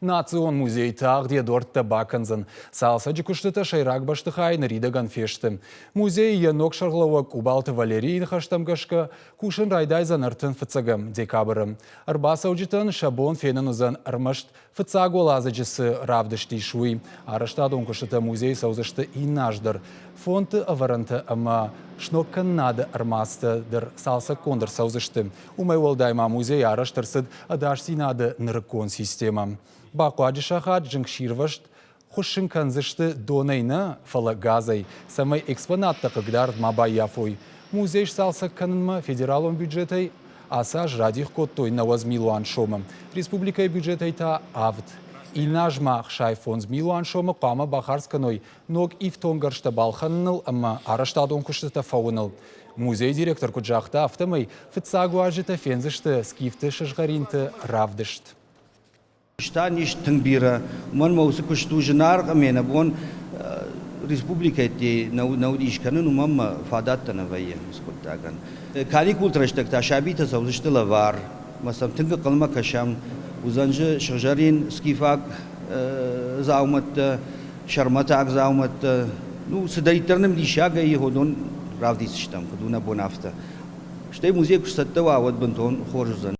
Национ музей тагъд йӕ дуӕрттӕ бакӕндзӕн. Цалцӕджы куыстытӕ сӕйраг бӕстыхайы ныридӕгӕн фесты. Музейы йӕ ног сӕргълӕууӕг Къубалты Валерийы ныхӕстӕм гӕсгӕ, кусын райдайдзӕн 35 декабры. Ӕрбацӕуджытӕн сӕ бон фенын уыдзӕн ӕрмӕст фыццаг уӕладзыджы цы равдыст ис, уый. Арӕзтадон куыстытӕ музейы цӕудзысты иннӕ аз дӕр. Фондты ӕвӕрӕнтӕ ӕмӕ сногкӕнынады ӕрмадзтӕ дӕр цалцӕггонд ӕрцӕудзысты. Уымӕй уӕлдай ма музейы арӕзт ӕрцыд ӕдасдзинады нырыккон системӕ. Бахъуаджы сахат зынгсирвӕзт хуыссын кӕндзысты донӕй нӕ, фӕлӕ газӕй, цӕмӕй экспонаттӕ хъыгдард ма баййафой. Музей сцалцӕг кӕнынмӕ федералон бюджетӕй ацы аз радих кодтой 90 милуан сомы, республикӕйы бюджетӕй та авд. Иннӕ аз ма 65 милуан сомы хъуамӕ бахардз кӕной ног ифтонггӕрзтӕ балхӕныныл ӕмӕ арӕзтадон куыстытӕ фӕуыныл. Музейы директор куыд загъта, афтӕмӕй фыццаг уазджытӕ фендзысты скифты сызгъӕринты равдыст. Куыстӕн ис тынг бирӕ, уымӕн ӕмӕ уыцы куыст у зынаргъ ӕмӕ нӕ бон республикӕйы нӕ уыдис кӕнын, уымӕн ӕмӕ фадӕттӕ нӕ вӕййы уыцы хъуыддагӕн. Каникулты рӕстӕг та сабитӕ цӕудзысты лӕвар, ӕмӕ сӕм тынг ӕнхъӕлмӕ кӕсӕм. Уыдзӕн дзы сыгъзӕрин скифаг дзаумӕттӕ, сӕрмӕтаг дзаумӕттӕ, ну, цыдӕриддӕр нын диссагӕй уыдон равдисдзыстӕм, куыд у нӕ бон, афтӕ. Стӕй музей куы сцӕттӕ уа, уӕд бынтон хорз уыдзӕн.